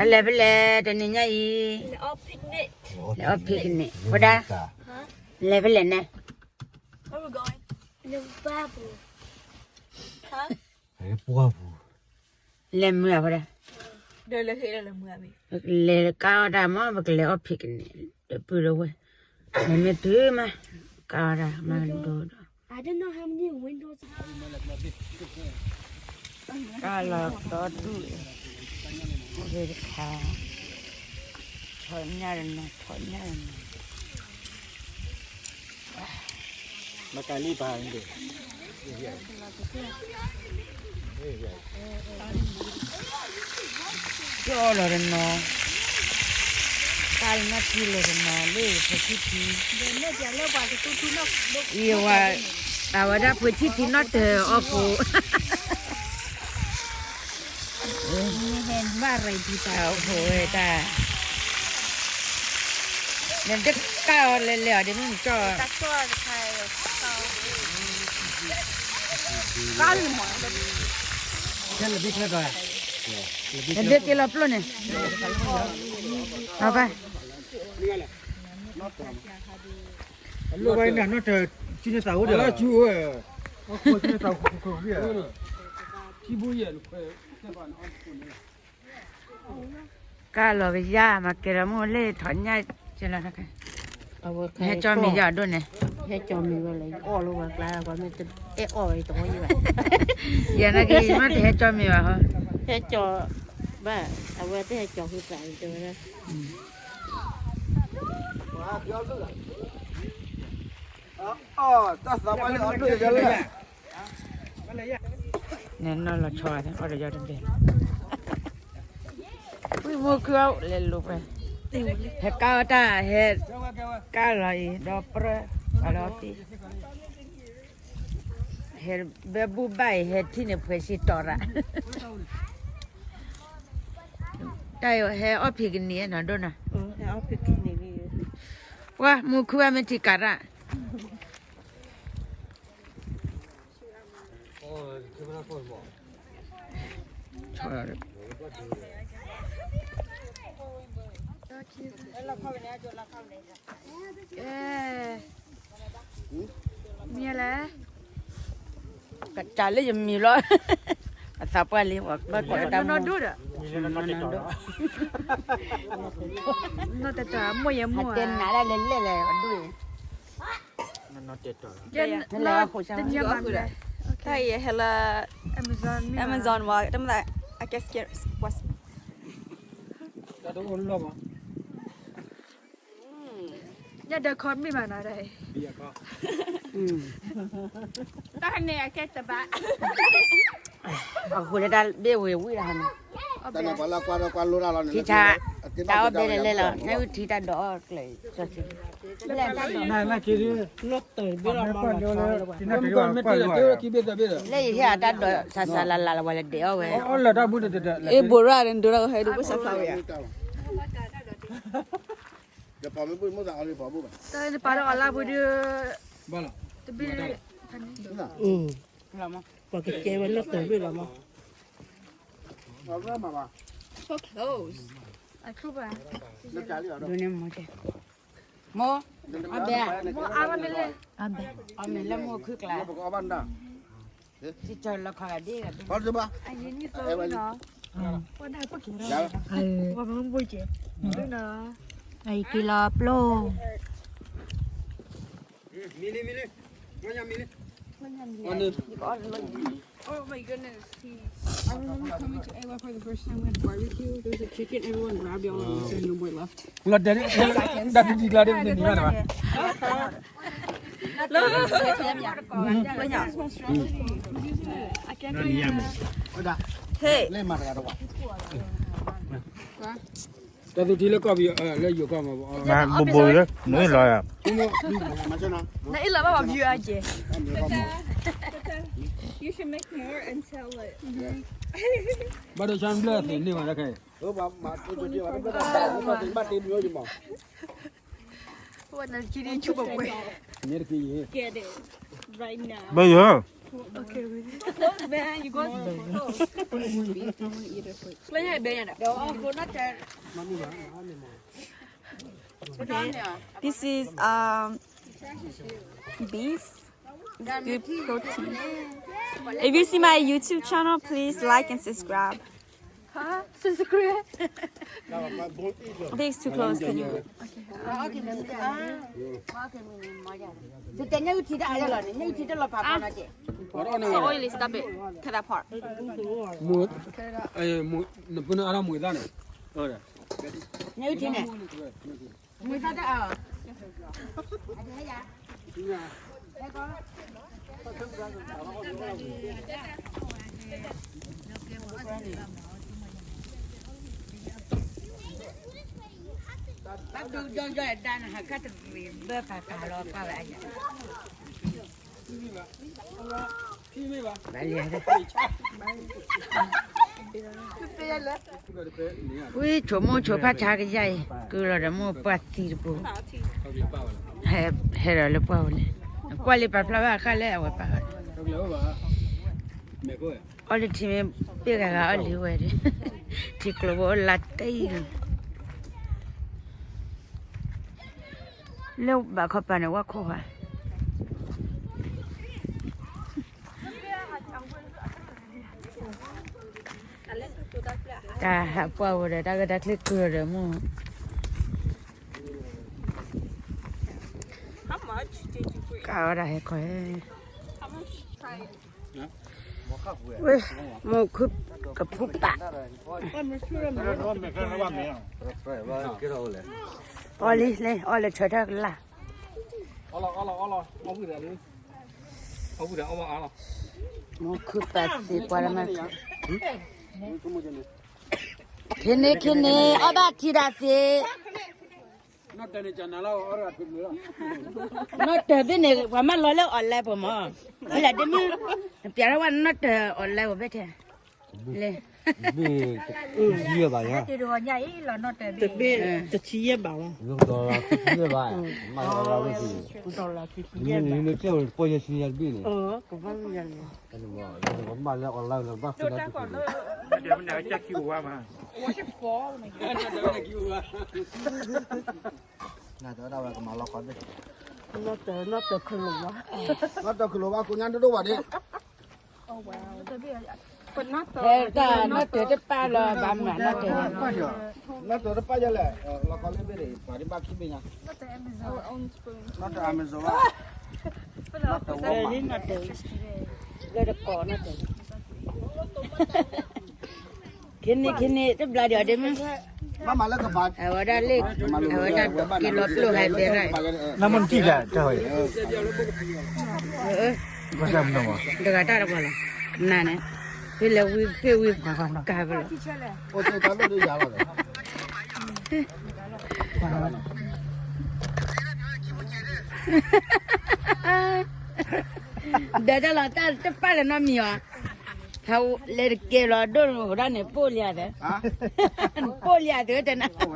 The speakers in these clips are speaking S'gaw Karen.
အလဲၤဖဲလဲၣ်တနံၤညါအံၤ, လဲၤအီၣ် picnic ဖိဒါ, လဲၤဖဲလဲၣ်န့ၣ်, လဲၤမုာ်အဖိဒါ, လဲၤကါအီၣ်တၢ်မ့ၢ် ပကလဲၤကါအီၣ်တၢ်မ့ၢ် ပကလဲၤအီၣ် picnic တပုၢ်တဝဲၢ်, လဲၤမ့ၢ်တုၤမး, ကါအီၣ်တၢ်မၤဒိဒီး ကါလီၤကဒီဒူၣ်, ဂ့ၤတခါ, ထီၣ်ညၣ်တနီၤ ထီၣ်ညၣ်တနီၤ, မကၤလံၢ်ပၤန့ၣ် ကၠီလီၤတနီၤ, ကါလီၤနီၢ်ထံလီၤတနီၤ လၢပှၤထံထံ, အံၤဝဲ, အဝဲဒၣ်ပှၤထံထံနီၢ်တၢၤအီၣ်ကိး ဘၣ်ရံၤဒံးတၢ်အိၣ်ဖှိၣ်ဝဲတၢ်, နတကၢ်အီၤလဲၤလဲၤအီၤဒ်မ့ၢ်နကၠီၣ်, နဒ့က့ၤလီၤပျိၢ်န့ၣ်, အဘၣ်, အလိၣ်ဘၣ်နၤနီၢ်တၢၤ, ထံန့ၢ်သးအိၣ်ဒီး, ထံန့ၢ်သးအိၣ်, ကါလီၤကယၤ မၤကဲၤဒီးမိၢ်လ့ၣ်ထီၣ်ညၣ်ကလီၤ, ဟဲကၠီမ့ၤယၤဒိၣ်န့ၣ်, ဟဲကၠီမ့ၤဝဲလၢ အီၣ်လၢဝဲကျါ ပှၤမ့ၢ်တအဲၣ်အီၣ်ဝဲတဝီယံၤဘၣ်, ယၤနာ်က့ၤ မ့ၢ်တဟဲကၠီမ့ၤဘၣ်ဟီ, ဟဲကၠီ, ဘၣ်, အဝဲတဟဲကၠီဃုသးတဝဲဒၣ် နနီၢ်လီၤဆီဂၤန့ၣ် အီၣ်တယီတဘ့ၣ်, ဝံၣ်မိၢ်ခုၣ်အီၣ်လဲၤလိာ်ဝဲ, ဟဲကါအီၣ်တၢ် ဟဲကါလီၤအံၤ ဒီးပြၢ, အလီၤသံ, ဟဲဘဲဘူၣ်ဘၣ်အံၤ ဟဲထံၣ်န့ၣ် ဖှဲးဆံတီၤရၣ်, တၢ်အံၤဟဲအီၣ် picnic နီၤဒိၣ်နီၤ, ပှၤမိၢ်ခုၣ်အမ့ၢ်ထံကၤရၣ် မ့ၢ်လဲၣ်, ကတၢ်လၢယမံၤလီၤ, အသးပှၢ်လံ ပှၤဘၣ်ကိးတၢ်မူ, နီၢ်ဒိၣ်ဒီး, နီၢ်တတီၤ မိၢ်ယဲမိၢ်, တဲနၤဒၣ်လဲၣ်လဲၣ်လဲၣ် အဒိၣ်အံၤ, တနံၤမၤလဲၣ်, တၢ်အံၤဟဲလၢ Amazon မ့ၢ် Amazon ဝဲ တမ့ၢ် I guess get was ညၣ်ဒၢခီမ့ၢ်ဘၣ်နီၤဒၣ်အံၤ, တၢ်ဟဲန့ၣ်အကဲတဘၣ်, အဃိလၢတၢ်ဘ့ၣ်ဝဲဝံၣ်လီၤဟီန့ၣ်, ထံဆါ, တၢ်အီၣ်ဘဲလဲၣ်လဲၣ်လီၤ နၢ်အုၣ်ထံတၢ်ဒိးအီၣ်ကျဲၤစီဆှံ, လၢယဟဲအတၢ်ဒိးစးစးလၤလၤလီၤ ပှၤလဲၤဒဲးအီၣ်ဝဲ, အီၣ်လၢတၢ်ဘူၣ်တတဲး, အ့ၣ်ဘိးရၣ်န့ၣ် ဒိးတၢ်ကဟဲဒုးပှၤစးဖျါဝဲယါ, တၢ်နပာ်လၢအီၤလၢပှၤဘူၣ်ဘၣ်, တဘ့ၣ်, ပှၤကကဲဝဲလၢတၢ်ဘ့ၣ်လီၤမး, so close, ဒိးန့ၢ်မိၢ်ကဲ, မိၢ်, အဘဲ, အဘဲ, အမ့ၢ်လၢမိၢ်ခုၣ်ကျါ, စံၣ်ကၠီလီခီဂၤဒ့ဂၤဒ့, အံၤက့ၤလီၤပျိၢ်, လီၤတဲ, တၢ်တံၤကျါဒ်ပတနံၤဘၣ်န့ၣ်ဘၣ်, ဟဲ, တၢ်သူထံလၢကီၢ်ပယီၤ, လၢယိၤကီၢ်မး, ဘိးဘိးလၢနအ့ၣ်လီၤယၤ, နအ့ၣ်လီၤဘၣ်ဘၣ် view အကဲ, you should make more and sell it, ဘၣ်ဒိဆါဘျၢၣ်သ့ၣ်န့ၢ်ဝဲတၢ်ခဲအံၤ, ဘၣ်ယိၤ, Okay, wait. Close, man. You go. Close. Close your bed. Okay. This is um beef. It's good protein. If you see my YouTube channel, please like and subscribe. Huh? Subscribe. I think it's too close. Can you? Okay. နပနအါထီၣ်မွေသားန့ၣ် ဘၣ်ဒိကၠီကၠီအဒါနဟးခါတရံးဘၢပာ်ပာ်လီၤကွၢ်ဝဲအယၤ ဘၣ်လံ ဝံၤဆိမိၣ်ဆိဖးဆါကယါအံၤ ကုၢ်လီၤဒီးမိၢ်ပှၢ်သံတပူၤ ဟဲဒီးလၢပှၢ်ဝဲန့ၣ် ကွၢ်လံပာ်ဖျါဘၣ်အခါလၢအဝဲပာ်ဝဲ အီၣ်လၢထံမ့ၢ်ပ့ၢ်ဂၤဂၤအီၣ်လံဝဲဒီး ထံကျိဘိလါတံၢ် လၢဘၣ်ခီပၤန့ၣ် ဝၣ်ခိၣ်ဝဲ တၢ်ဟးပှၢ်ဝဲဒီး တၢ်ဂ့ၢ်တၢ်ကျိၤကုၢ်ဒီးမိၢ် ကးဝဲဒၣ်ဟဲခီဟဲ ဝ့ၢ် မိၢ်ခုကဖူပာ် အီၣ်လံ လၢအီၣ်လၢဆၢထၢၣ်ကလာ် မိၢ်ခုပာ်သ့ပှၤလၢမၤ ခ့န့ၣ်ခ့န့ၣ် အီၣ်ဘၣ်ထံဒၣ်သ့ နီၢ်တၢၤဘ့ၣ်န့ၣ် ပှၤမၢလီၤလၢ online ပူၤမး လၢဒ်မ့ၢ် ပျးထီၣ်ဝဲနီၢ်တၢၤ online ပူၤဘ့ၣ်ထဲ လၢ တဆံယဲၢ်ဘး တဘ့ၣ်တဆံယဲၢ်ဘးလီၤ တဆံယဲၢ်ဘး မ့ၢ်န့ၣ် ကဘၣ်မ့ၢ်ယၤန့ၣ် မ့ၢ်လၢ online လၢဘၣ်ဃုနၢ်တပူၤ နီၢ်တၢၤ နီၢ်တၢၤ နီၢ်တၢၤ နီၢ်တၢၤ ခိၣ်ညါဒိၣ်ဒိၣ်ဘၣ်ဒ့ ဖဲတၢ်နီၢ်တၢၤတပၢ်လီၤ ဘၣ်မၤနီၢ်တၢၤ နီၢ်တၢၤတပၢ်ယဲလဲၣ် လီၤကီလၢဘ့ၣ်န့ၣ် ပှၤဒ်ဘၣ်ခံဘ့ၣ်ညါ နီၢ်တၢၤ Amazon ဘၣ် နီၢ်တၢၤ Amazon ဘၣ် လၢတကိးနီၢ်တၢၤ ခ့န့ၣ်ခ့န့ၣ် တဘျါဒီးဒ်မ့ၢ် မ့မ့ၢ်လၢကဘၣ် အဝဲဒၣ်လၢ အဝဲဒၣ်က့ၤလီၤပျိၢ်ဟဲသ့ရၣ် နမ့ၢ်တံၢ်လဲၣ် တၢ်ဟီၣ်အံၤ တဂၤတၢ်တပှၤလီၤ နၤန့ၣ် ဖဲလဲၤဝံၤဖဲဝံၤ ကါဖဲလီၤ အိၣ်တၢ်တၢ်လိၣ်ဒ်ယၤလီၤ ဒီးတၢ်လီၤတၢ်တပၢ်လၢနီတမံၤအီၤ ဖဲလဲၤတကဲလီၤဒိၣ်နမူဒၣ်န့ၣ် ပိၢ်လံဧါသၢ ပိၢ်လံဧါသၢတနၤ လၢ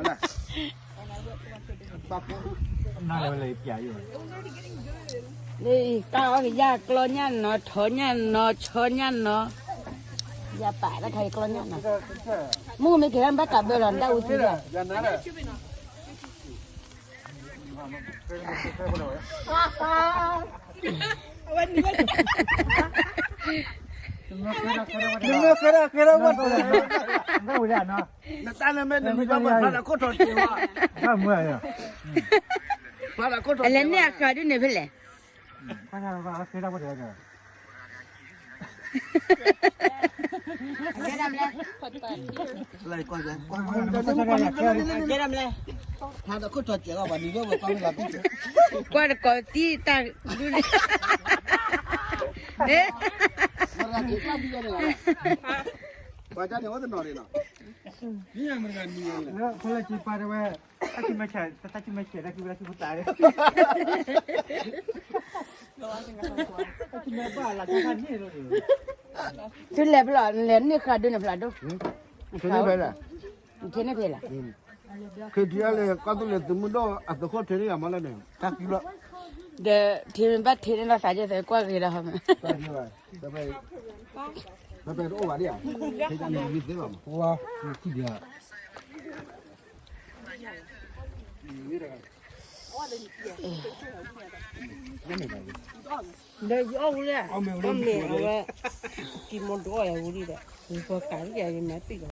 ကါအီၣ်ကယၢ်ကျီညၣ်နီၤ ထီညၣ်နီၤ ဆီညၣ်နီၤ ယပာ်တၢ်ခါအံၤကျီညၣ်နီၤ မုၢ်မ့ၢ်က့ၤတၢ်ဘၣ်ကးဘၢလီၤ နတၢ်အူသံဒီး နမ့ၢ်ဃဲဒၣ်ဃဲဒၣ်ဝဲတဂၤ နတၢ်န့ၣ်မ့ၢ်နမံၤဘၣ်မး ဖျါဒီးခိၣ်ထီၣ်စဲးဘၣ် ဖျါဒီးခိၣ်ထီၣ်စဲးဘၣ် အလဲၤန့ၢ်အခါဒုးန့ၣ်ဖဲလဲၣ် ဃဲဒၣ်မလဲၣ် ဖျါဒီးခိၣ်ထီၣ်စဲးဘၣ် နံၤလၢဝဲကွၢ်မ့ၢ်လီၤတံၢ်စဲး ကွၢ်တကိးသံတၢ်ဒုးန့ၣ် ပှၤတၢ်န့ၣ်အိၣ်တနီၤန့ၣ်လီၤ ဖဲလဲၣ်က့ၤပာ်တဝဲ တၢ်ဆူမဲာ်ဆဲး တၢ်ဆူမဲာ်ဆဲးတၢ်ဆူမဲာ်တၢ် သုလဲၤဖဲလဲၣ် လဲၤန့ၢ်ဃာ်ဒုးန့ၣ်ဖျါဒိၣ် ထဲန့ၣ်ဖဲလဲၣ် ထဲန့ၣ်ဖဲလဲၣ် ခ့ထံအလဲၤ ကီၢ်သူလ့ၤသုးမုၢ်ဒိၣ်အသုးခိၣ်ထဲန့ၣ်ယၤမ့ၢ်လၢန့ၣ် တၢ်ကံလီၤ ဒီးထံမ့ၢ်ဘၣ်ထံန့ၣ်လီၤသးကဲသဲကွၢ်ဂ့ၤဒီးဟီမး, ပပဲတအိၣ်ဘၣ်ဒ်ဧါ, ဒီးယအီၣ်ဝဲလဲၣ်, အီၣ်မ့ၢ်ဝဲ, ကံမိၢ်ဒိၣ်အီၣ်ယၤဝံၤလံဒီး ယပှၤကးလံယၤယမၤပံာ်လီၤ.